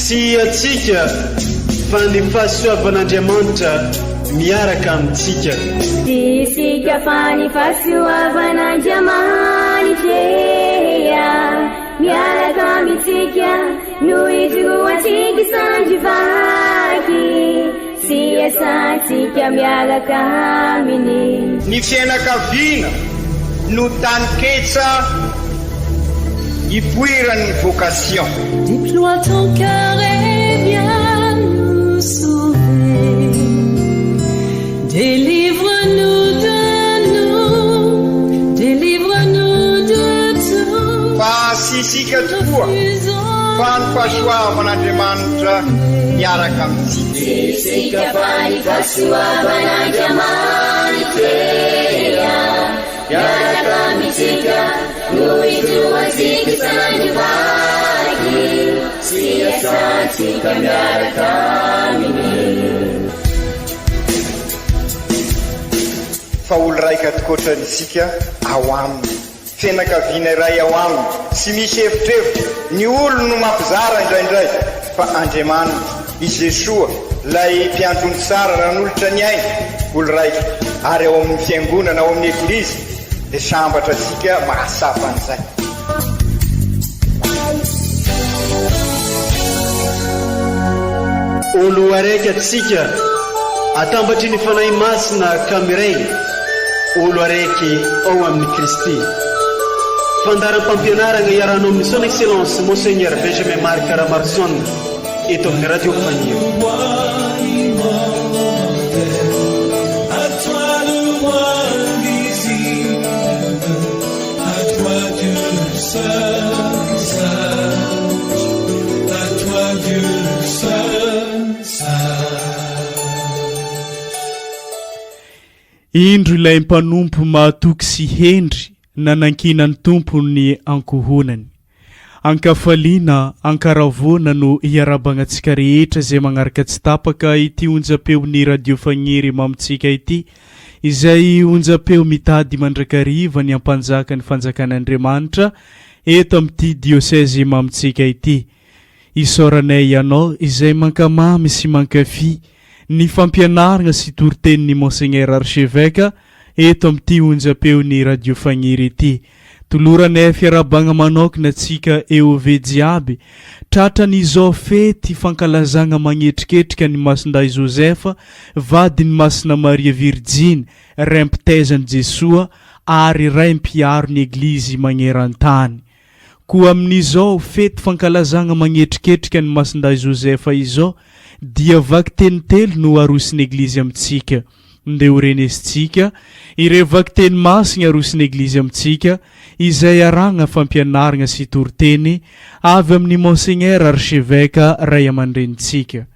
Tsy antsika fa ny fahasoavan'Andriamanitra miaraka amintsika. Tsy isika fa ny fahasoavan'Andriamanitra miaraka amintsika no ijoroantsika sandry vaky sy iasantsika miaraka aminy. Ny fiainakaviana no taninketsa ipoiran'ny vocation. Déploie ton cœur et viens nous sauver. Délivre-nous de nous, délivre-nous de tout. Fa tsy isika tokoa fa ny fahasoavan'Andriamanitra miaraka amintsika. Tsy isika fa ny fahasoavan'Andriamanitra miaraka amintsika no ijoroantsika sandry vaky sy iasantsika miaraka aminy. Fa olo raika tokoatra isika ao aminy. Fianakaviana iray ao aminy, tsy misy evitrevitra, ny olony no mampizara indraindray, fa Andriamanitra, i Jesoa, ilay mpiandry ondry tsara nanolotra ny ainy, olo raika, ary ao amin'ny Fiangonana, ao amin'ny Eglizy, dia sambatra isika mahatsapa an'izay. Olo araiky atsika atambatry ny Fanahy Masina ka miray olo araiky ao amin'i Kristy. Fandaharam-pampianaragna iarahanao amin'ny Son Excellence Monseigneur Benjamin Marc Ramaroson eto amin'ny Radio Faniry. Indro ilay mpanompo mahatoky sy hendry nanankinan'ny Tompo ny ankohonany. Ankafaliana, ankaravoana no hiarahabagna antsika rehetra izay magnaraka tsy tapaka ity onjam-peon'ny Radio Fagniry mamintsika ity, izay onjam-peo mitady mandrakariva ny hampanjaka ny fanjakan'Andriamanitra eto amin'ity diosezy mamintsika ity. Isaoranay ianao izay mankamamy sy mankafy ny fampianarana sy toritenin'ny Monseigneur Archevêque eto amin'ity onjam-peon'ny Radio Fagniry ity. Toloranay fiarahabagna manokana antsika EOV jiaby tratran'izao fety fankalazagna magnetriketrika an'i Masindahy Joseph vadin'i Masina Maria Virjiny Ray mpitaiza an'i Jesoa ary Ray mpiaro ny Eglizy magneran-tany. Koa amin'izao fety fankalazagna magnetriketrika an'i Masindahy Josefa izao dia vakiteny telo no arosin'ny Eglizy amintsika. Ndeha ho renesintsika ireo vakiteny masigna arosin'ny Eglizy amintsika izay arahagna fampianaragna sy toriteny avy amin'i Monseigneur Archevêque Ray aman-drenintsika.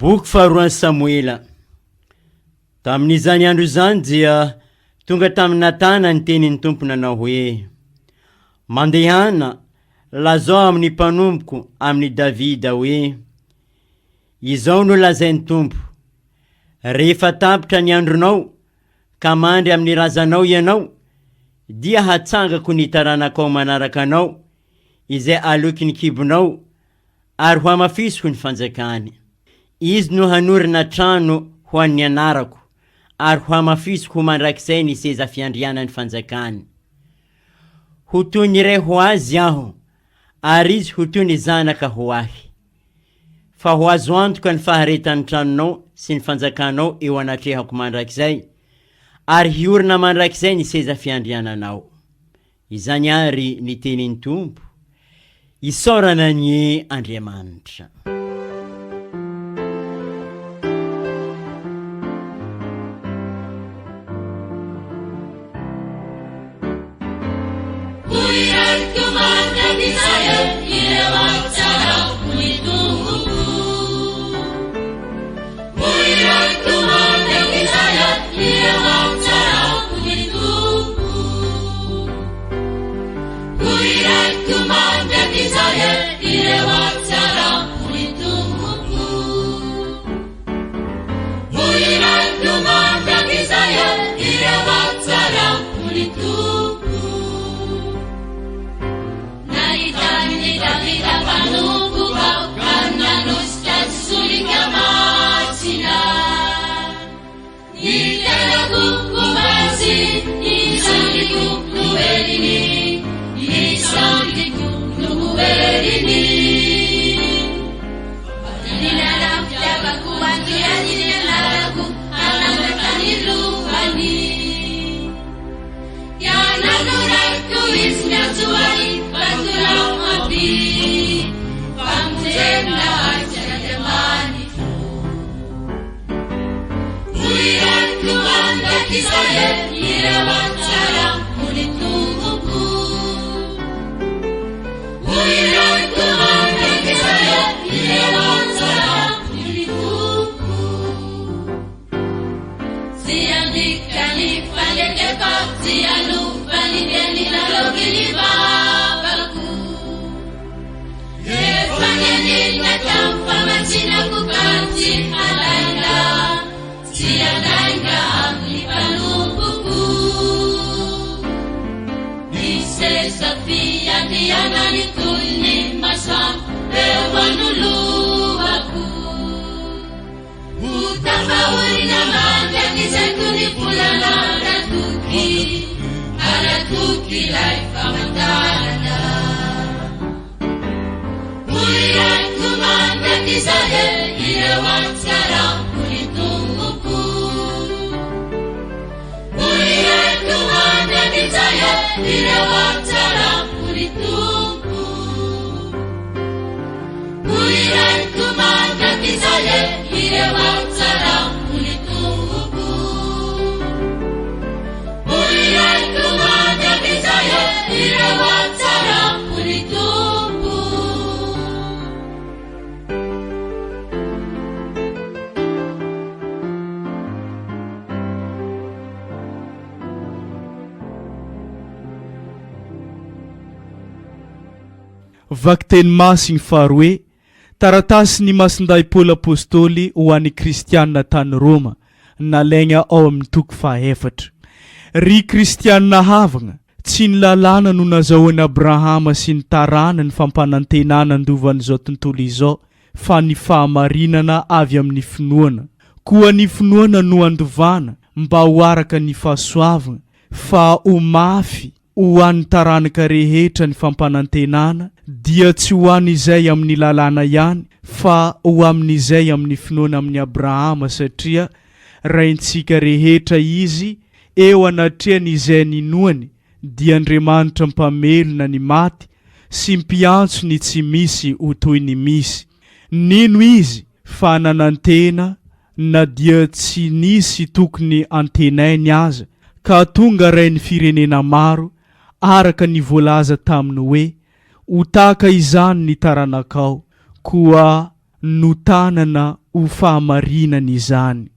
Boky faharoan'i Samoela. Tamin'izany andro izany dia tonga tamin'i Natana ny tenin'ny Tompo nanao hoe, Mandehana, lazao amin'ny mpanompoko amin'i Davida hoe, Izao no lazain'ny Tompo, Rehefa tapitra ny andronao ka mandry amin'ny razanao ianao, dia hatsangako ny taranakao manaraka anao, izay aloky ny kibonao, ary hohamafisiko ny fanjakany. Izy no hanorina trano ho an'ny anarako, ary hohamafisiko ho mandrakizay ny seza fiandrianan'ny fanjakany. Ho toy ny ray ho azy aho, ary izy ho toy ny zanaka ho ahy. Fa ho azo antoka ny faharetan'ny tranonao sy ny fanjakanao eo anatrehako mandrakizay, ary hiorina mandrakizay ny seza fiandriananao. Izany àry ny tenin'ny Tompo. Isaorana anie Andriamanitra. Vakiteny Masiny faharoe, Taratasin'i Masindahy Paoly Apostoly ho an'ny Kristiana tany Roma, nalaigna ao amin'ny toko fahaefatra. Ry Kristiana havagna, tsy ny lalàna no nazahoan'i Abrahama sy ny taranany fampanantenana handova an'izao tontolo izao, fa ny fahamarinana avy amin'ny finoana. Koa ny finoana no andovana mba ho araka ny fahasoavagna, fa ho mafy Ho an'ny taranaka rehetra ny fampanantenana dia tsy ho an'izay amin'ny lalàna ihany fa ho amin'izay amin'ny finoana amin'i Abrahama satria raintsika rehetra izy eo anatrehan'izay ninoany dia Andriamanitra mpamelona ny maty sy mpiantso ny tsy misy ho toy ny misy. Nino izy fa nanantena na dia tsy nisy tokony antenainy aza, ka tonga rain'ny firenena maro, araka ny voalaza taminy hoe, Ho tahaka izany ny taranakao, koa notanana ho fahamarinany izany.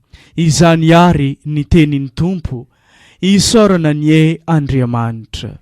Izany àry ny tenin'ny Tompo, isaorana anie Andriamanitra.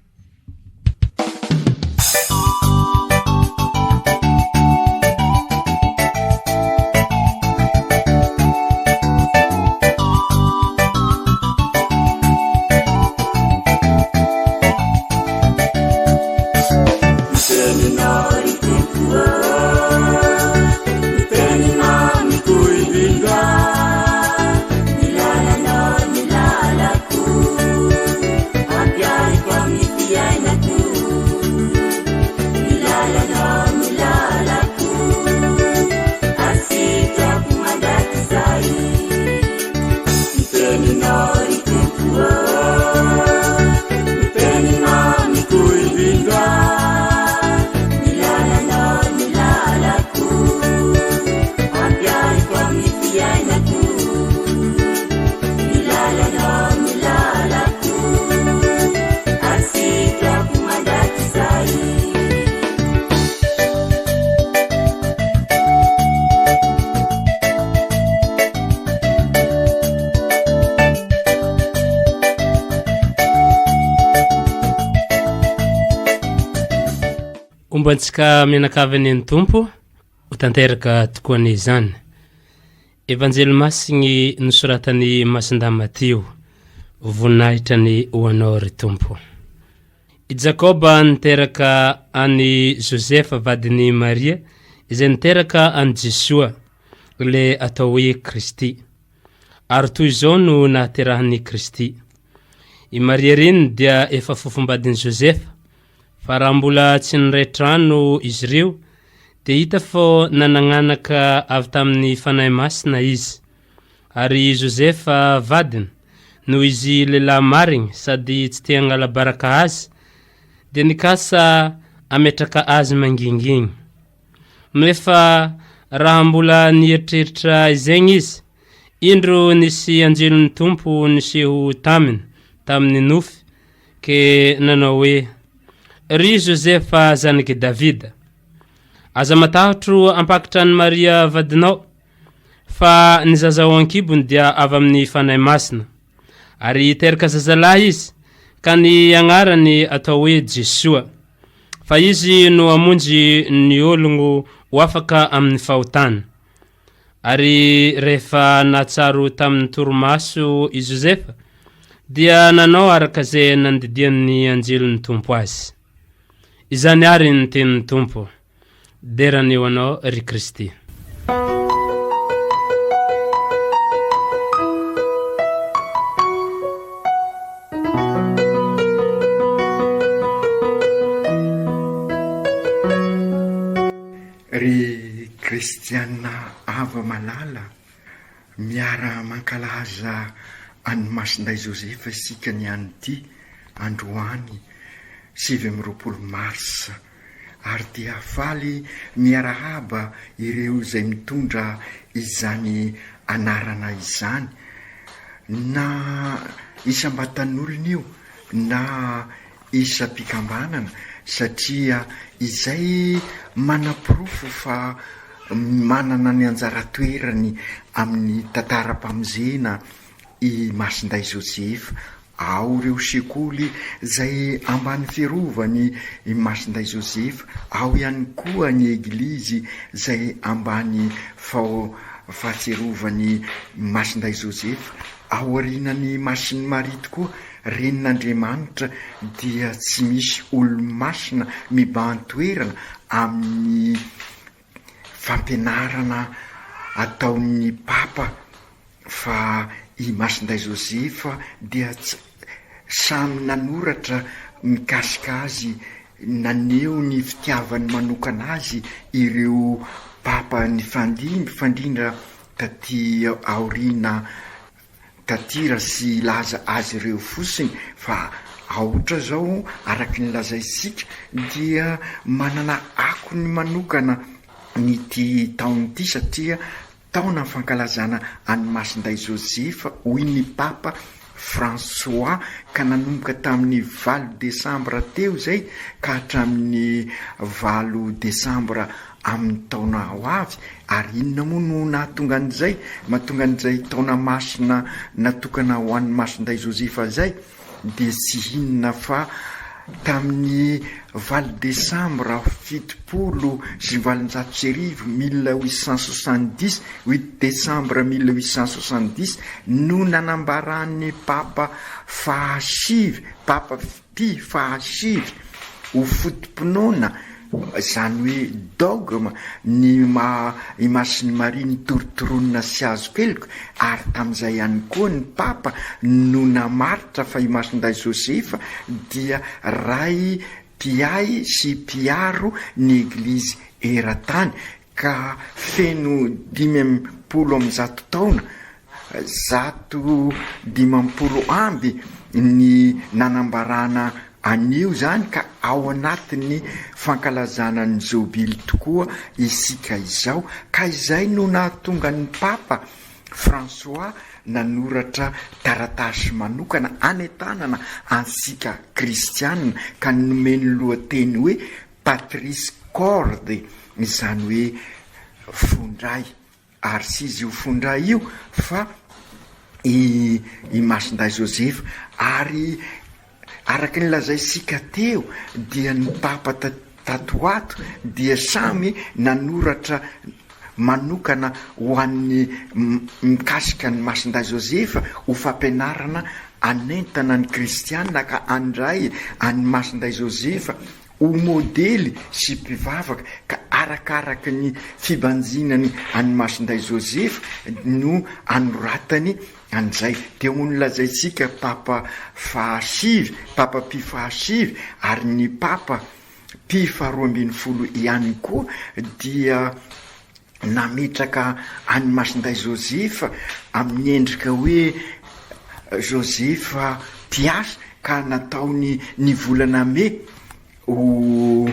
Homba antsika mianakavy anie ny Tompo, ho tanteraka tokoa anie izany. Evanjely Masigny nosoratan'i Masindahy Matio, Voninahitra anie ho Anao ry Tompo. I Jakoba niteraka an'i Josefa vadin'i Maria, izay niteraka an'i Jesoa, ilay atao hoe Kristy. Ary toy izao no nahaterahan'i Kristy. I Maria reniny dia efa fofombadin'i Josefa, fa raha mbola tsy niray trano izy ireo, dia hita fa nanagnanaka avy tamin'ny Fanahy Masina izy. Ary i Josefa vadiny, noho izy lehilahy marigny sady tsy te hangala baraka azy, dia nikasa hametraka azy mangingigny. Nefa raha mbola nieritreritra izegny izy, indro nisy anjelin'ny Tompo niseho taminy. tamin'ny nofy, ke nanao hoe, Ry Josefa zanak'i Davida, aza matahotro hampakatra an'i Maria vadinao, fa ny zaza ao an-kibony dia avy amin'ny Fanahy Masina. Ary hiteraka zazalahy izy, ka ny agnarany atao hoe Jesoa, fa izy no hamonjy ny ologno ho afaka amin'ny fahotana. Ary rehefa nahatsiaro tamin'ny torimaso i Josefa, dia nanao araka izay nandidian'ny anjelin'ny Tompo azy. Izany àry ny tenin'ny Tompo. Dera anie ho Anao, ry Kristy. Ry kristiana hava-malala, miara-mankalaza an'i Masindahy Josefa isika ny an'ity androany 29 marsa, ary dia faly miarahaba ireo izay mitondra izany anarana izany, na isam-batan'olona io na isam-pikambanana satria izay manaporofo fa manana ny anjara toerany amin'ny tantaram-pamonjena i Masindahy Josefa. Ao ireo sekoly izay ambany fiarovany i Masindahy Josefa, ao ihany koa ny eglizy izay ambany fahatsiarovan'i Masindahy Josefa, aorianan'i Masin'i Maria tokoa Renin'Andriamanitra dia tsy misy olo-masina mibahan-toerana amin'ny fampianarana ataon'ny Papa fa i Masindahy Josefa dia samy nanoratra mikasika azy, naneho ny fitiavany manokana azy ireo Papa nifandimby fa indrindra taty aoriana Tatira sy hilaza azy ireo fosiny fa aotra zao araky ny lazaintsika dia manana akony manokana ny ity taona ity satria taona fankalazana an'i Masindahy Josefa hoy ny Papa François ka nanomboka tamin'ny valo desambra teo izay ka hatramin'ny valo desambra amin'ny taona ho avy Ary inona moa no nahatonga an'izay? Mahatonga an'izay taona masina natokana ho an'i Masindahy Josefa izay dia tsy inona fa tamin'ny valo desambra 1870, 1870, huit décembre 1870, no nanambaran'ny Papa fahasivy, Papa Pie fahasivy ho foto-pinoana, izany hoe dogme, ny maha i Masin'i Maria nitorontoronina sy azon-keloka, ary tamin'izay ihany koa ny Papa no namaritra fa i Masindahy Josefa dia ray mpiahy sy mpiaro ny Eglizy eran-tany, ka feno 150 taona 150 amby ny nanambarana an'io izany ka ao anatin'ny fankalazana ny jobily tokoa isika izao ka izay no nahatonga ny Papa François nanoratra taratasy manokana anentanana antsika kristiana ka nomeny lohateny hoe Patris Corde izany hoe fondray. Ary tsy izy io fondray io fa i i Masindahy Josefa. Ary araka ny lazaintsika teo dia ny Papa tato ho ato dia samy nanoratra manokana ho an'ny mikasika an'i Masindahy Josefa ho fampianarana hanentana ny kristiana ka handray an'i Masindahy Josefa ho modely sy mpivavaka ka arakaraky ny fibanjinany an'i Masindahy Josefa no anoratany an'izay. Teo moa nolazaintsika Papa fahasivy, Papa Pie fahasivy ary ny Papa Pie faharoa ambin'ny folo ihany koa dia nametraka an'i Masindahy Josefa amin'ny endrika hoe Josefa mpiasa ka nataony ny volana mey ho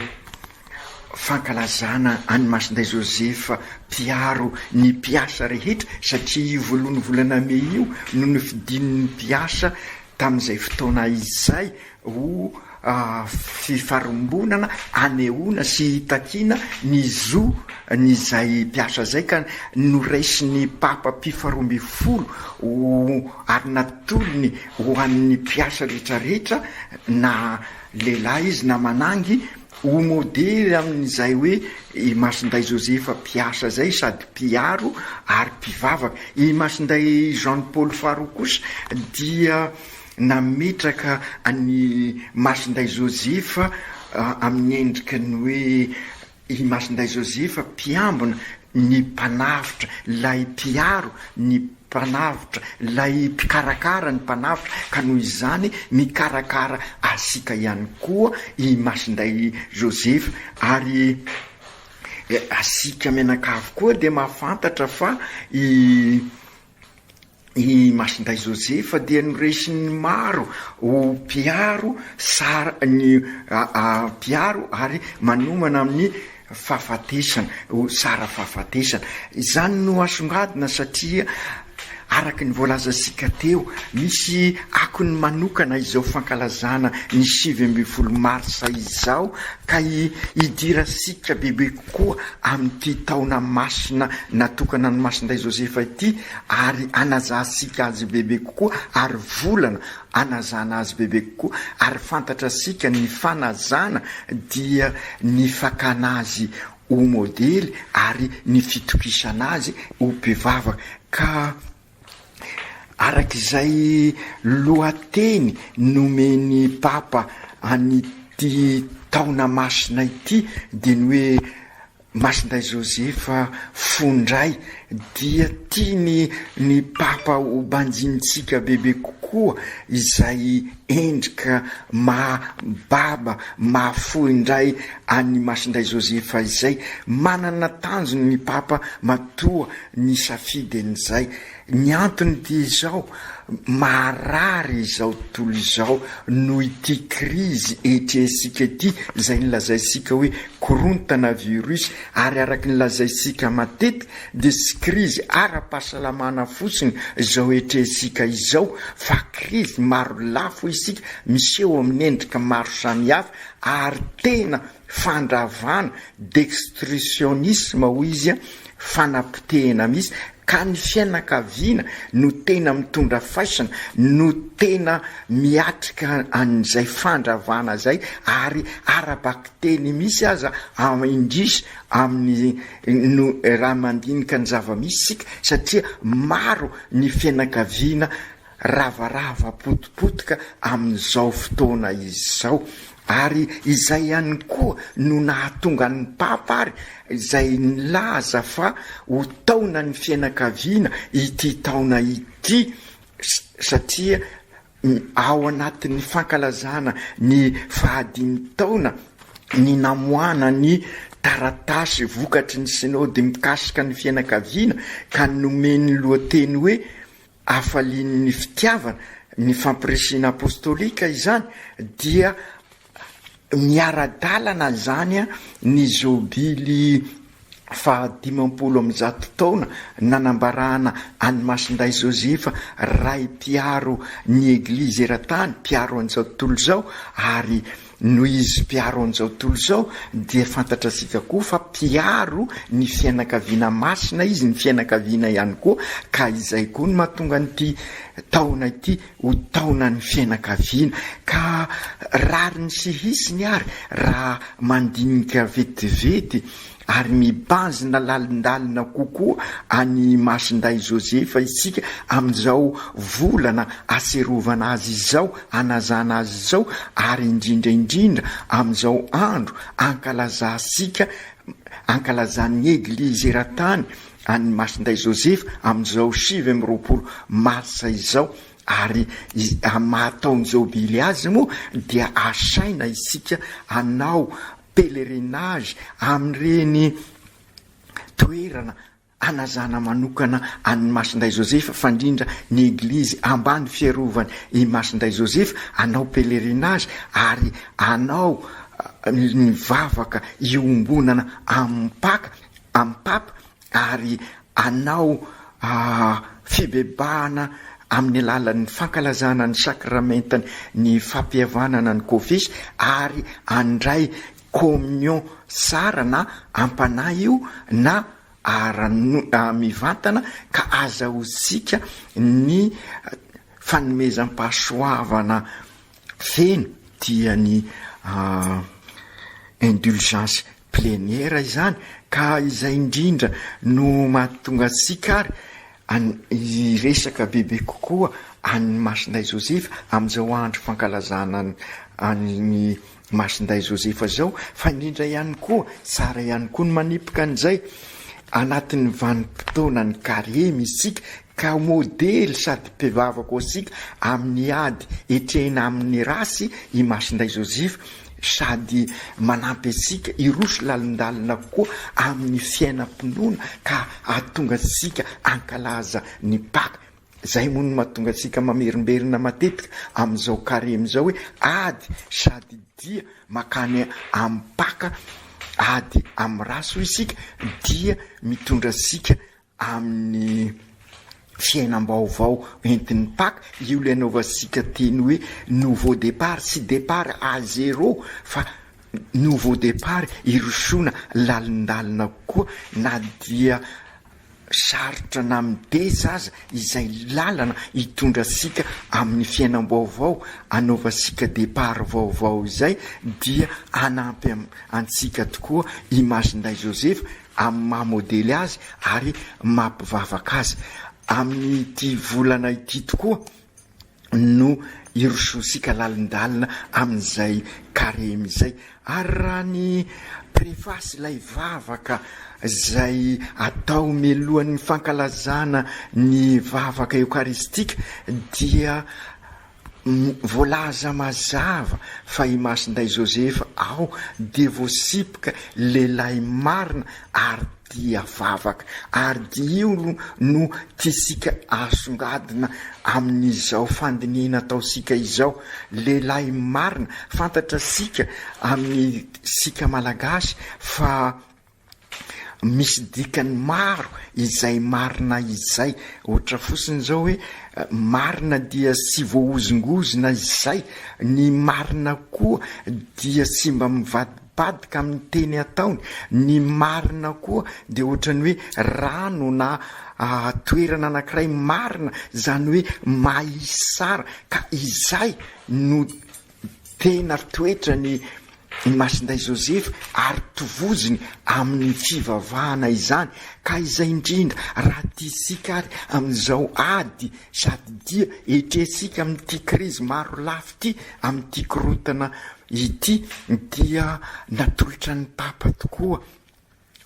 fankalazana an'i Masindahy Josefa mpiaro ny mpiasa rehetra satria io voalohan'ny volana mey io no nofidin'ny mpiasa. tamin'izay fotoana izay ho fifarimbonana anehoana sy hitakiana ny zo n'izay mpiasa izay ka noraisin'ny Papa Pio faharoambinifolo ho ary natolony ho an'ny mpiasa rehetrarehetra na lehilahy izy na manangy ho modely amin'izay hoe i Masindahy Josefa mpiasa izay sady mpiaro ary mpivavaka. I Masindahy Jean Paul faharoa kosa dia nametraka an'i Masindahy Josefa amin'ny endriky ny hoe i Masindahy Josefa mpiambina ny mpanavotra, ilay mpiaro ny mpanavotra, ilay mpikarakara ny mpanavotra, ka noho izany mikarakara antsika ihany koa i Masindahy Josefa, ary asika mianakavy koa dia mahafantatra fa i I Masindahy Josefa dia noresin'ny maro ho mpiaro sar ny mpiaro ary manomana amin'ny fahafatesana, ho sara fahafatesana. Izany no asongadina satria araka ny voalazantsika teo, misy akony manokana izao fankalazana ny 19 marsa izao ka hidirantsika bebe kokoa amin'ity taona masina natokana an'i Masindahy Josefa ity ary anazantsika azy bebe kokoa ary volana anazana azy bebe kokoa ary fantatrasika ny fanazana dia ny fakana azy ho modely ary ny fitokisana azy ho mpivavaka ka Araka izay lohateny nomen'ny Papa an'ity taona masina ity dia ny hoe Masindahy Josefa Fondray dia tiany ny Papa ho banjinintsika bebe kokoa izay endrika maha baba mahafoy indray an'i Masindahy Josefa izay. Manana tanjona ny Papa matoa nisafidy an'izay. Ny antony dia izao, marary izao tontolo izao noho ity krizy etrehintsika ity izay nolazaintsika hoe korontana virus ary araka ny lazaintsika matetika dia tsy krizy ara-pahasalamana fotsiny izao etrehintsika izao fa krizy maro lafo isika miseho amin'ny endrika maro samihafa ary tena fandravana, dextrutionisme hoy izy, fanapotehina mihitsy, ka ny fianakaviana no tena mitondra faisana, no tena miatrika an'izay fandravana izay ary ara-bakiteny mihitsy aza indrisy amin'ny no raha mandinika ny zava-misy isika satria maro ny fianakaviana ravarava potipotika amin'izao fotoana izao. Ary izay ihany koa no nahatonga an'ny Papa ary izay nilaza fa ho taonan'ny fianakaviana ity taona ity satria ao anatin'ny fankalazana ny fahadimy taona ny namoahana ny taratasy vokatry ny Synode mikasika ny fianakaviana ka nomeny lohateny hoe Hafalian'ny fitiavana, ny fampirisihina apostolika izany dia miara-dalana izany ny jobily faha 150 taona nanambarana an'i Masindahy Josefa Ray mpiaro ny Eglizy eran-tany, mpiaro an'izao tontolo izao ary Noho izy mpiaro an'izao tontolo izao dia fantatrasika koa fa mpiaro ny fianakaviana masina izy, ny fianakaviana ihany koa, ka izay koa no mahatonga an'ity taona ity ho taonan'ny fianakaviana. Ka rariny sy hisiny ary raha mandinika vetivety ary mibanjina lalindalina kokoa an'i Masindahy Josefa isika amin'izao volana aserovana azy izao, anazana azy izao, ary indrindra indrindra amin'izao andro ankalazantsika, ankalazan'ny Eglizy eran-tany an'i Masindahy Josefa amin'izao 29 marsa izao, ary amin'ny maha taon-jobily azy moa dia asaina isika hanao pèlerinage amin'ireny toerana anazana manokana an'i Masindahy Josefa fa indrindra ny eglizy ambany fiarovan' i Masindahy Josefa hanao pèlerinage ary hanao ny vavaka iombonana amin'ny Paka amin'ny Papa ary hanao fibebahana. amin'ny alalan'ny fankalazana ny sakramentan ny fampihavanana ny kofesy ary handray communion tsara na am-panahy io na ara mivantana ka azahoantsika ny fanomezam-pahasoavana feno dia ny indulgence plénière izany ka izay indrindra no mahatonga antsika ary an hiresaka bebe kokoa an'i Masindahy Josefa amin'izao andro fankalazana an'i Masindahy Josefa izao fa indrindra ihany koa tsara ihany koa ny manipika an'izay anatin'ny vanim-potoanan'ny karemy isika ka modely sady mpivavaka ho antsika amin'ny ady etrehina amin'ny ratsy i Masindahy Josefa sady manampy antsika hiroso lalindalina kokoa amin'ny fiainam-pinoana ka hahatonga antsika hankalaza ny Paka. Izay moa no mahatonga antsika mamerimberina matetika amin'izao karemy izao hoe ady sady dia makany amin'ny Paka, ady amin'ny ratsy hoy isika, dia mitondra antsika amin'ny fiainam-baovao entin'ny Paka, io ilay anaovantsika teny hoe nouveau départ, tsy départ à zéro fa nouveau départ hirosoana lalindalina kokoa na dia sarotra na mideza aza izay lalana hitondra antsika amin'ny fiainam-baovao anaovantsika départ vaovao izay dia hanampy antsika tokoa i Masindahy Josefa amin'ny maha modely azy ary maha mpivavaka azy. Amin'ity volana ity tokoa no hirosoantsika lalindalina amin'izay karemy izay. Ary raha ny prefasy ilay vavaka izay atao mialohan'ny fankalazana ny vavaka eokaristika dia Voalaza mazava fa i Masindahy Josefa ao dia voasipoka lehilahy marina ary tia vavaka. Ary dia io no tiantsika asongadina amin'izao fandinihina ataontsika izao. Lehilahy marina, fantatrasika amin'isika Malagasy fa Misy dikany maro izay marina izay. Ohatra fotsiny izao hoe marina dia tsy voahozongozona izay. Ny marina koa dia tsy mba mivadibadika amin'ny teny ataony. Ny marina koa dia ohatran'ny hoe rano na toerana anankiray marina, izany hoe mahitsy tsara. Ka izay no Tena toetrany i Masindahy Josefa ary tovoziny amin'ny fivavahana izany, ka izay indrindra raha tiantsika ary amin'izao ady sady dia etrehantsika amin'ity krizy maro lafy ity, amin'ity korontana ity dia natolotra ny Papa tokoa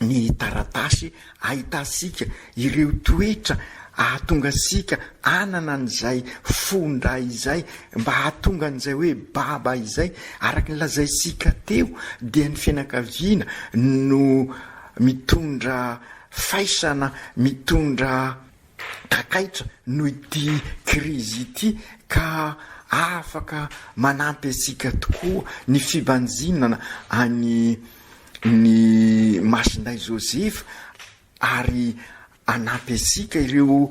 ny taratasy ahitantsika ireo toetra ahatonga antsika hanana an'izay fo-ndray izay, mba hahatonga an'izay hoe baba izay. Araka ny lazaintsika teo dia ny fianakaviana no mitondra faisana, mitondra takaitra noho ity krizy ity ka afaka manampy antsika tokoa ny fibanjinana an'i ny Masindahy Josefa ary hanampy antsika ireo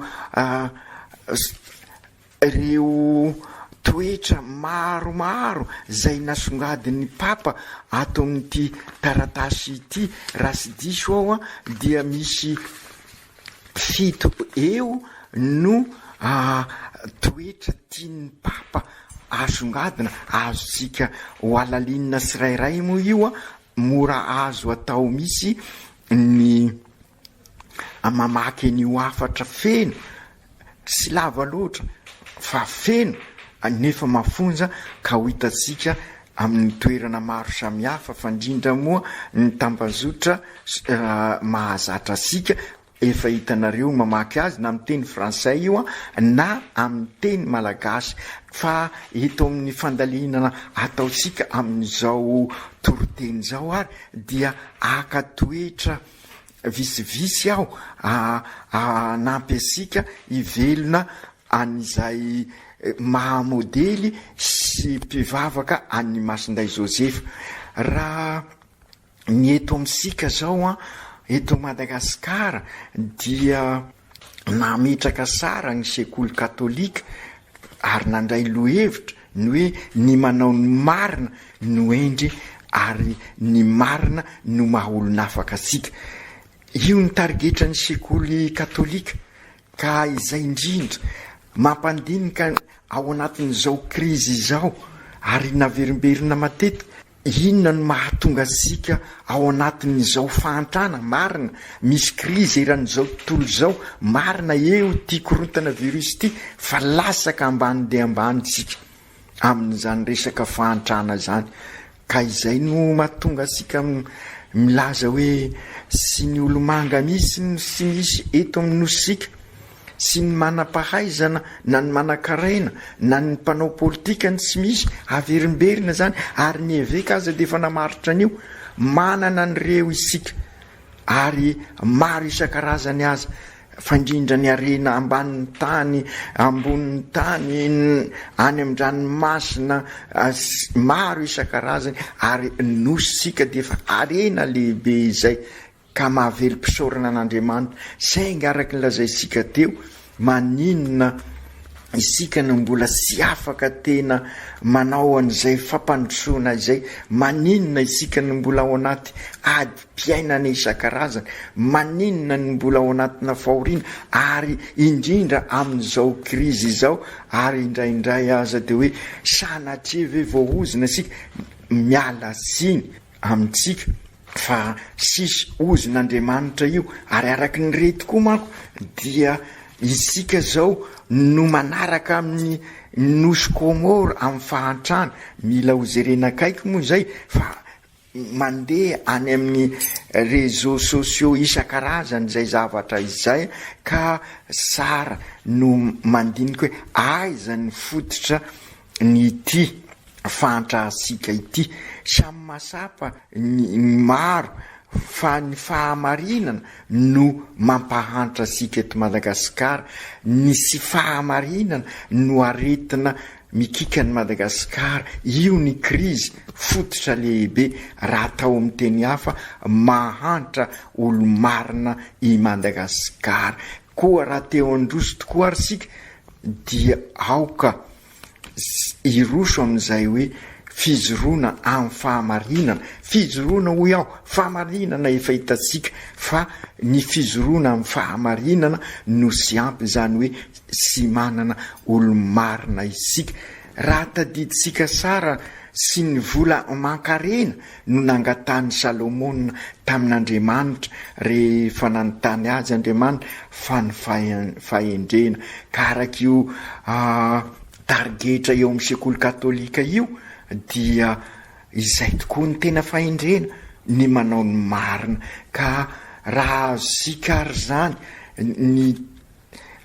ireo toetra maromaro izay nasongadin'ny Papa ato amin'ity taratasy ity. Raha tsy diso aho dia misy fito eo no toetra tian'ny Papa asongadina, azontsika ho halalinina tsirairay moa io, mora azo atao mihitsy ny mamaky an'io hafatra feno, tsy lava loatra fa feno nefa mafonja ka ho hitantsika amin'ny toerana maro samihafa fa indrindra moa ny tambazotra mahazatra antsika Efa hitanareo mamaky azy na amin'ny teny frantsay io na amin'ny teny malagasy fa eto amin'ny fandalinana ataontsika amin'izao toriteny izao ary dia haka toetra vitsivitsy aho hanampy antsika hivelona an'izay maha modely sy mpivavaka an'i Masindahy Josefa. Raha Ny eto amintsika zao an, eto Madagasikara dia. Nametraka sara ny sekoly katolika ary nandray lohevitra ny hoe ny manao ny marina no hendry ary ny marina no maha olon'afaka antsika. Io ny tarigetran'ny sekoly katolika ka izay indrindra mampandinika ao anatin'izao krizy izao ary naverimberina matetika Inona no mahatonga antsika ao anatin'izao fahantrana? Marina, misy krizy eran'izao tontolo izao, marina eo ity korontana virus ity, fa latsaka ambany dia ambany isika amin'izany resaka fahantrana izany. Ka izay no mahatonga antsika milaza hoe sy ny olomanga misy no tsy misy eto amin'ny nosisika. Tsy ny manam-pahaizana na ny manan-karena na ny mpanao politika no tsy misy, averimberina izany ary ny eveka aza dia efa namaritra an'io, manana an'ireo isika ary maro isan-karazany aza fa indrindra ny harena ambanin'ny tany, ambonin'ny tany, any amin-dranomasina, maro isan-karazany ary nosy isika dia efa harena lehibe izay. Ka mahavelom-pisaorana an'Andriamanitra. Saingy araka ny lazaintsika teo, maninona isika no mbola tsy afaka tena manao an'izay fampandrosoana izay? Maninona isika no mbola ao anaty adim-piainana isan-karazany? Maninona no mbola ao anatina fahoriana? Ary indrindra amin'izao krizy izao, ary indraindray aza dia hoe sanatria ve voaozona isika? Miala tsiny amintsika fa sisy ozon'Andriamanitra io ary araky ny re tokoa manko dia isika zao no manaraka amin'ny nosy Comore amin'ny fahantrana, mila ho jerena akaiky moa izay fa mandeha any amin'ny réseaux sociaux isan-karazany izay zavatra izay ka tsara no mandinika hoe aiza ny fototra ny ity fahantrasika ity. Samy masapa ny maro fa ny fahamarinana no mampahantra asika eto Madagasikara, ny tsy fahamarinana no aretina mikiky an'i Madagasikara, io ny krizy fototra lehibe raha atao amin'ny teny hafa, mahantra olo-marina i Madagasikara. Koa raha te handroso tokoa ary isika dia aoka hiroso amin'izay hoe fijoroana amin'ny fahamarinana, fijoroana hoy aho, fahamarinana efa hitantsika fa ny fijoroana amin'ny fahamarinana no tsy ampy, izany hoe tsy manana olo-marina isika. Raha tadidintsika tsara sy ny vola aman-karena no nangatahan'i Salomona tamin'Andriamanitra rehefa nanontany azy Andriamanitra fa ny fahendrena. Ka araka io tarigetra eo amin'ny sekoly katolika io dia izay tokoa ny tena fahendrena, ny manao ny marina. Ka raha azontsika ary izany ny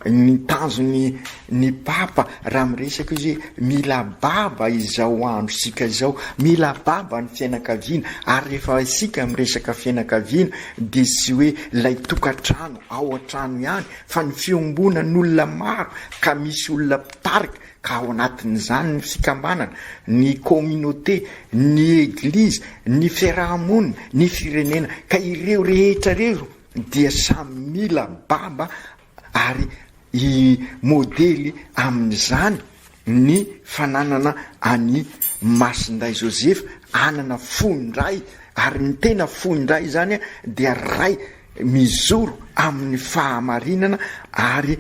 Ny tanjon'ny ny Papa raha miresaka izy hoe mila baba izao androntsika izao, mila baba ny fiainakaviana, ary rehefa isika miresaka fiainakaviana dia tsy hoe ilay tokantrano ao an-trano ihany fa ny fiombonan'olona maro ka misy olona mpitarika ka ao anatin'izany ny fikambanana, ny communauté, ny eglizy, ny fiaraha-monina, ny firenena, ka ireo rehetra ireo dia samy mila baba ary i modely amin'izany ny fananana an'i Masindahy Josefa hanana fo indray ary ny tena fo indray izany dia ray mijoro amin'ny fahamarinana ary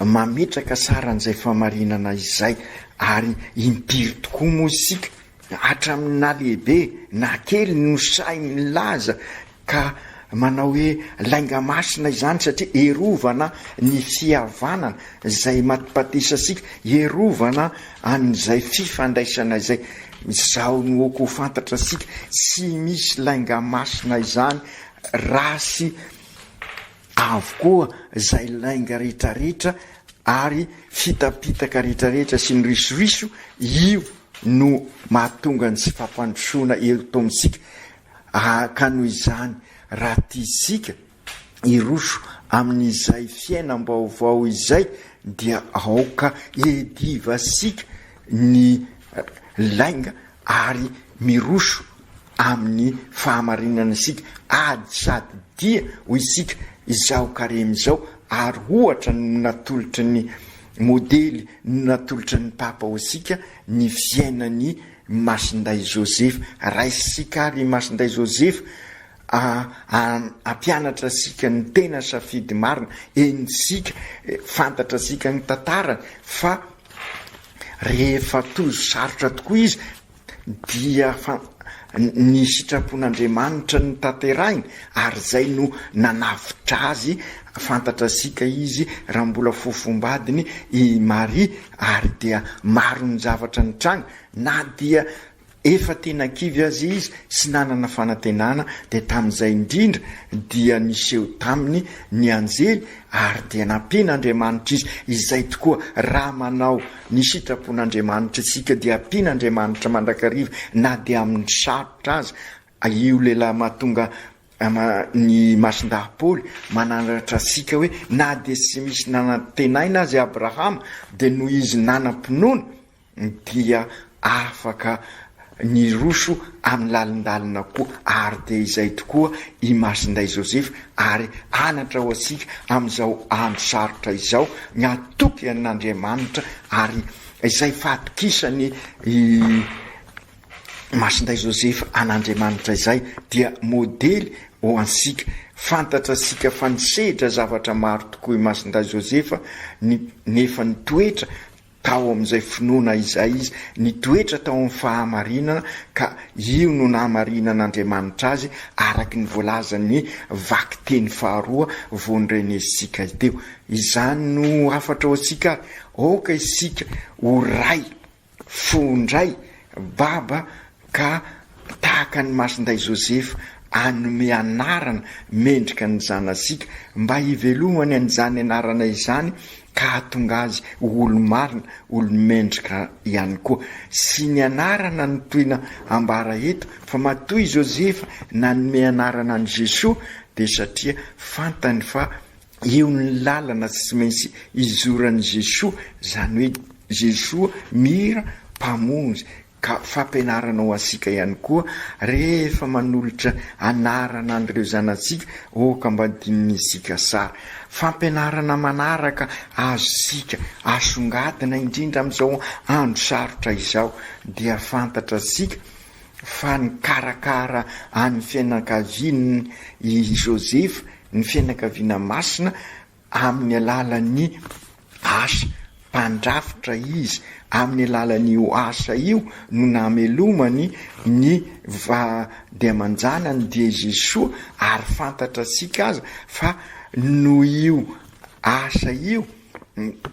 mametraka tsara an'izay fahamarinana izay ary impiry tokoa moa isika hatramin'ny na lehibe na kely no sahy milaza Ka manao hoe lainga masina izany satria erovana ny fihavanana izay matipatisasika, erovana an'izay fifandraisana izay. Izao no ok ho fantatra sika, tsy misy lainga masina izany, rasy avokoa izay lainga retraretra ary fitapitaka retraretra sy ny risoriso, io no mahatonga ny tsy fampandrosoana eto amintsika. Ka noho izany, raha tiantsika hiroso amin'izay fiainam-baovao izay, dia aoka hiadivasika ny lainga ary miroso amin'ny fahamarinana isika, ady sady dia, hoy isika, izao karemy izao. ary ohatra no natolotry ny modely no natolotry ny Papa ho antsika ny fiainan'i Masindahy Josefa. Raisintsika ary i Masindahy Josefa hampianatra antsika ny tena safidy marina. Henontsika, fantatra antsika ny tantarany fa rehefa tojo sarotra tokoa izy dia fa ny sitrapon'Andriamanitra no tanterahiny ary izay no nanavotra azy, fantatra antsika izy raha mbola fofombadiny i Maria ary dia maro ny zavatra nitranga na dia Efa tena kivy aza izy sy nanana fanantenana dia tamin'izay indrindra dia niseho taminy ny anjely ary dia nampian'Andriamanitra izy. Izay tokoa raha manao ny sitrapon'Andriamanitra isika dia ampian'Andriamanitra mandrakariva na dia amin'ny sarotra aza. Io lehilahy mahatonga ny Masindahy Paoly mananatra antsika hoe na dia tsy misy nanantenaina aza i Abrahama dia noho izy nanam-pinoana dia afaka niroso amin'ny lalindalina koa ary dia izay tokoa i Masindahy Josefa ary anatra ho antsika amin'izao andro sarotra izao ny hatoky an'Andriamanitra ary izay fahatokisany i Masindahy Josefa an'Andriamanitra izay dia modely ho antsika. Fantatra antsika fa nisedra zavatra maro tokoa i Masindahy Josefa nefa nitoetra Tao amin'izay finoana izay izy, nitoetra tao amin'ny fahamarinana, ka io no nahamarinan'Andriamanitra azy, araka ny voalazan'ny vakiteny faharoa vao norenesintsika teo. Izany no hafatra ho antsika ary, aoka isika ho ray fo indray, baba Ka tahaka an'i Masindahy Josefa hanome anarana mendrika ny zanasika mba hivelomany an'izany anarana izany ka hahatonga azy ho olo-marina, olo-mendrika ihany koa. Sy ny anarana no tohina ambara eto fa matoa i Josefa nanome anarana an'i Jesoa dia satria fantany fa eo ny lalana tsy maintsy izoran'i Jesoa, izany hoe Jesoa mira Mpamonjy. Ka fampianarana ho antsika ihany koa rehefa manolotra anarana an'ireo zanatsika, aoka mba dinintsika tsara. Fampianarana manaraka azontsika asongadina indrindra amin'izao andro sarotra izao dia fantatratsika fa nikarakara an'ny fianakaviany i Josefa, ny fianakaviana masina, Amin'ny alalan'ny asa mpandrafitra izy. Amin'ny alalan'io asa io no namelomany ny vady aman-janany dia Jesoa ary fantatratsika aza fa noho io asa io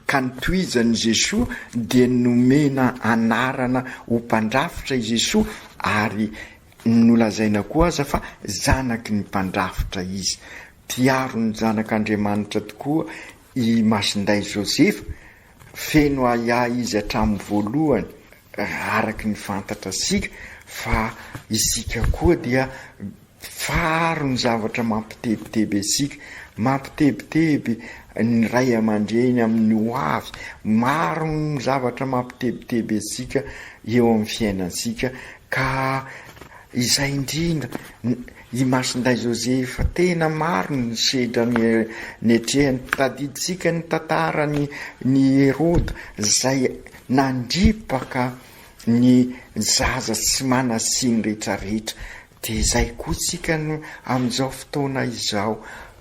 ka nitohizan'i Jesoa dia nomena anarana ho mpandrafitra i Jesoa ary nolazaina koa aza fa zanaky ny mpandrafitra izy. Mpiaro ny Zanak'Andriamanitra tokoa i Masindahy Josefa, feno ahiahy izy hatramin'ny voalohany, araka ny fantatrasika fa isika koa dia faro ny zavatra mampitebiteby antsika, mampitebiteby ny ray aman-dreny amin'ny ho avy, maro ny zavatra mampitebiteby antsika eo amin'ny fiainantsika ka izay indrindra I Masindahy Josefa, tena maro ny sedra netrehany, tadidintsika ny tantarany ny Heroda izay nandripaka ny zaza tsy manan-tsiny rehetrarehetra, dia izay koa tsika no amin'izao fotoana izao,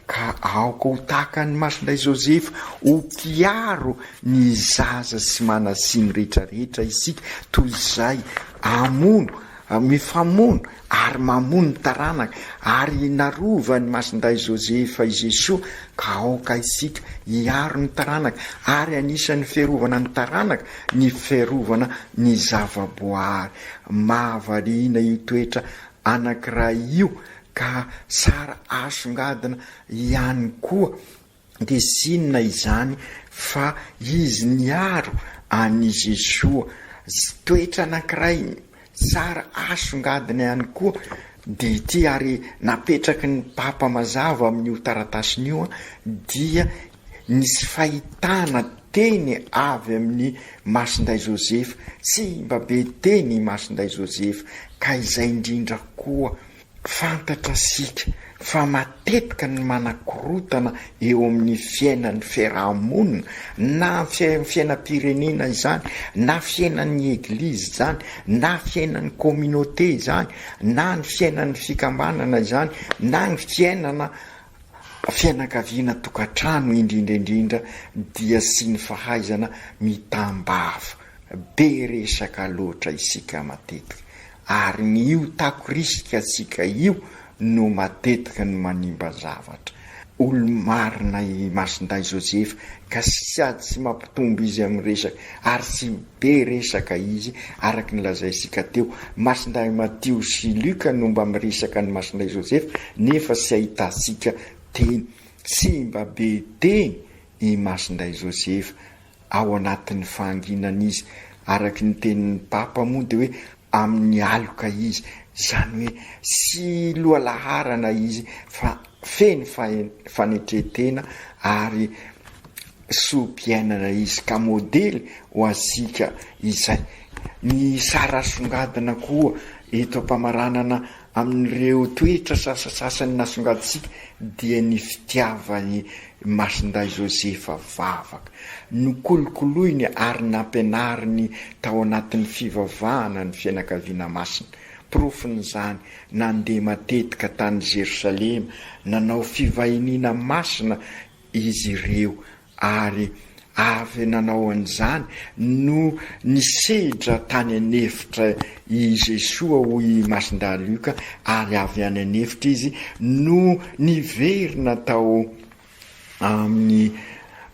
ka aoka ho tahaka an'i Masindahy Josefa ho mpiaro ny zaza tsy manan-tsiny rehetrarehetra isika, toy izay hamono Mifamono ary mamono ny taranaka, ary narovan'i Masindahy Josefa i Jesoa, ka aoka isika hiaro ny taranaka, ary anisan'ny fiarovana ny taranaka ny fiarovana ny zava-boahary. Mahavariana io toetra anankiray io ka tsara asongadina ihany koa. Dia tsy inona izany fa izy niaro an'i Jesoa. Toetra anankiray tsara asongadina ihany koa dia ity ary napetraky ny Papa mazava amin'io taratasiny io dia nisy fahitana teny avy amin'i Masindahy Josefa. Tsy mba be teny i Masindahy Josefa ka izay indrindra koa Fantatra isika. Fa matetika ny manakorotana eo amin'ny fiainan'ny fiaraha-monina, na fiainam-pirenena izany, na fiainan'ny eglizy izany, na fiainan'ny communauté izany, na ny fiainan'ny fikambanana izany, na ny fiainana fianakaviana tokantrano indrindra indrindra dia sy ny fahaizana mitam-bava. Be resaka loatra isika matetika ary ny io takorisika antsika io no matetika no manimba zavatra. Olo-marina i Masindahy Josefa ka sady tsy mampitombo izy amin'ny resaka ary tsy be resaka izy araka ny lazaintsika teo. Masindahy Matio sy Luka no mba miresaka an'i Masindahy Josefa nefa tsy ahitantsika teny. Tsy mba be teny i Masindahy Josefa. Ao anatin'ny fahanginana izy. Araka ny tenin'ny Papa moa dia hoe amin'ny aloka izy. Izany hoe tsy lohalaharana izy fa feno fanetren-tena ary soa-piainana izy ka modely ho antsika izay. Ny sary asongadina koa eto am-pamaranana amin'ireo toetra sasasasany nasongadintsika dia ny fitiavan'i Masindahy Josefa vavaka. Nokolokoloiny ary nampianariny tao anatin'ny fivavahana ny fianakaviana masina. Porofon'izany, nandeha matetika tany Jerosalema nanao fivahiniana masina izy ireo Ary avy nanao an'izany no nisedra tany an'efitra i Jesoa hoy i Masindahy Lioka, ary avy any an'efitra izy no niverina tao amin'ny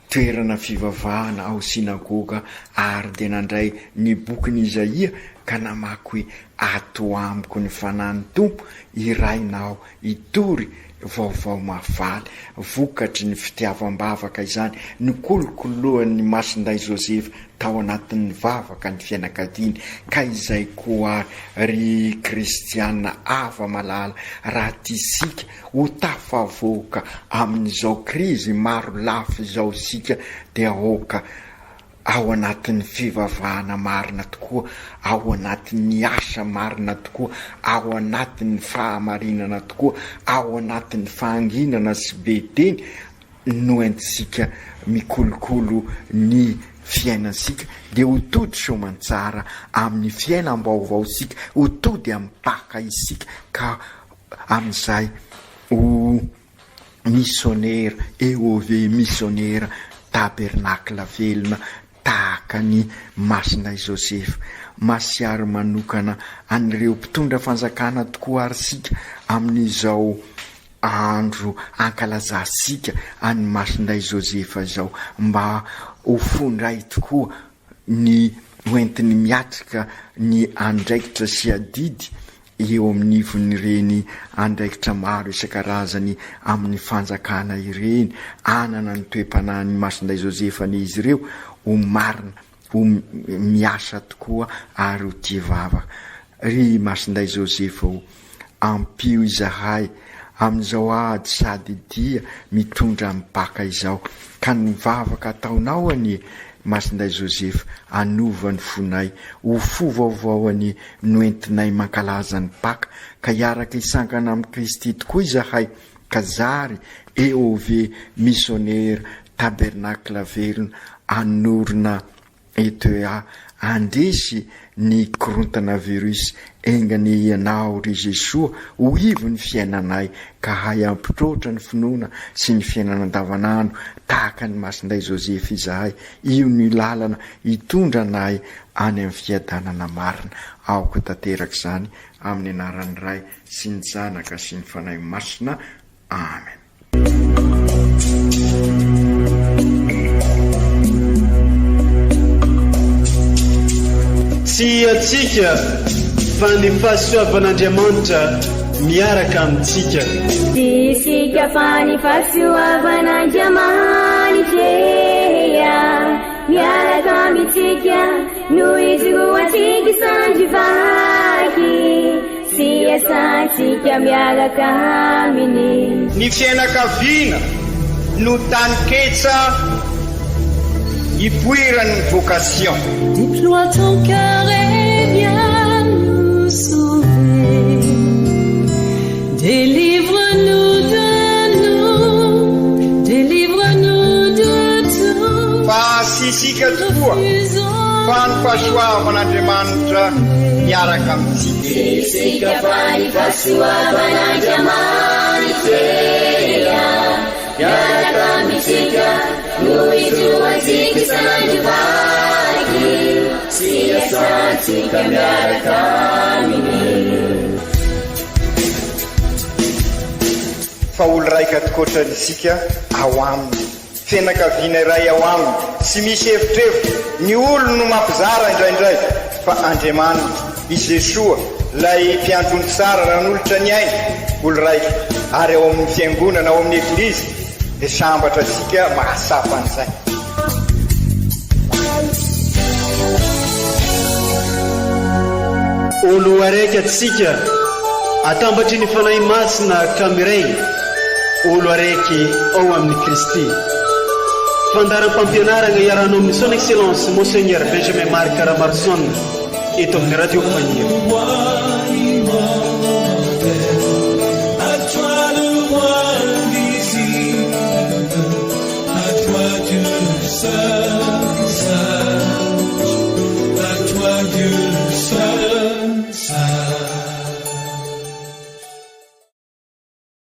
toerana fivavahana ao synagoga ary dia nandray ny bokin'i Izaia ka namaky hoe, Ato amiko ny Fanahin'ny Tompo, irahina aho hitory vaovao mahafaly. Vokatry ny fitiavam-bavaka izany, nikolokoloan'i Masindahy Josefa tao anatin'ny vavaka ny fianakaviany. Ka izay koa ary ry kristiana hava-malala, raha tiantsika ho tafavoaka amin'izao krizy maro lafy izao isika dia aoka ao anatin'ny fivavahana marina tokoa, ao anatin'ny asa marina tokoa, ao anatin'ny fahamarinana tokoa, ao anatin'ny fahanginana sy be teny no entintsika mikolokolo ny fiainantsika dia ho tody soamantsara amin'ny fiainam-baovaontsika, ho tody amin'ny Paka isika ka amin'izay ho Misionera, EOV Misionera, Tabernakla velona tahaka an'i Masina Josefa. Mahatsiaro manokana an'ireo mpitondra fanjakana tokoa ary isika amin'izao andro ankalazantsika an'i Masindahy Josefa izao mba ho fondray tokoa ny hoentiny miatrika ny andraikitra sy adidy eo amin'ivon'ireny andraikitra maro isan-karazany amin'ny fanjakana ireny, hanana ny toe-panahin'i Masindahy Josefa anie izy ireo, ho marina, ho miasa tokoa ary ho tia vavaka. Ry Masindahy Josefa o, ampio izahay amin'izao ady sady dia mitondra ny Paka izao, ka ny vavaka ataonao anie Masindahy Josefa hanova ny fonay ho fo vaovao anie no entinay mankalaza ny Paka ka hiaraka hisangana amin'i Kristy tokoa izahay ka zary EOV Missionnaire Tabernacle velona hanorina ETA handresy ny korontana virus enga anie ianao ry Jesoa ho ivon'ny fiainanay ka hahay hampitroatra ny finoana sy ny fiainana andavanandro tahaka an'i Masindahy Josefa izahay io ny lalana hitondra anay any amin'ny fiadanana marina aoka ho tanteraka izany amin'ny anaran'ny Ray sy ny Zanaka sy ny Fanahy Masina Amen. Tsy antsika fa ny fahasoavan'Andriamanitra miaraka amintsika. Tsy isika fa ny fahasoavan'Andriamanitra miaraka amintsika no ijoroantsika sandry vaky. Sy iasantsika miaraka aminy. Ny fiainakaviana no taninketsa ipoiran'ny vocation. Déploie ton cœur et viens nous sauver. Délivre-nous de. fahasoavan'Andriamanitra miaraka amintsika. Tsy isika fa ny fahasoavan'Andriamanitra miaraka amintsika no ijoroantsika isan'andro vaky sy iasantsika miaraka aminy. Fa olo raika tokoatra isika ao aminy. Fianakaviana iray ao aminy, tsy misy evitrevitra, ny olony no mampizara indraindray, fa Andriamanitra, i Jesoa, ilay mpiandry ondry tsara nanolotra ny ainy, olo raika, ary ao amin'ny fiangonana, ao amin'ny Eglizy, dia sambatra isika mahatsapa an'izay. Olo araiky atsika atambatry ny Fanahy Masina ka miray olo araiky ao amin'i Kristy. Fandaharam-pampianaragna iarahanao amin'ny Son Excellence Monseigneur Benjamin Marc Ramaroson eto amin'ny Radio Faniry.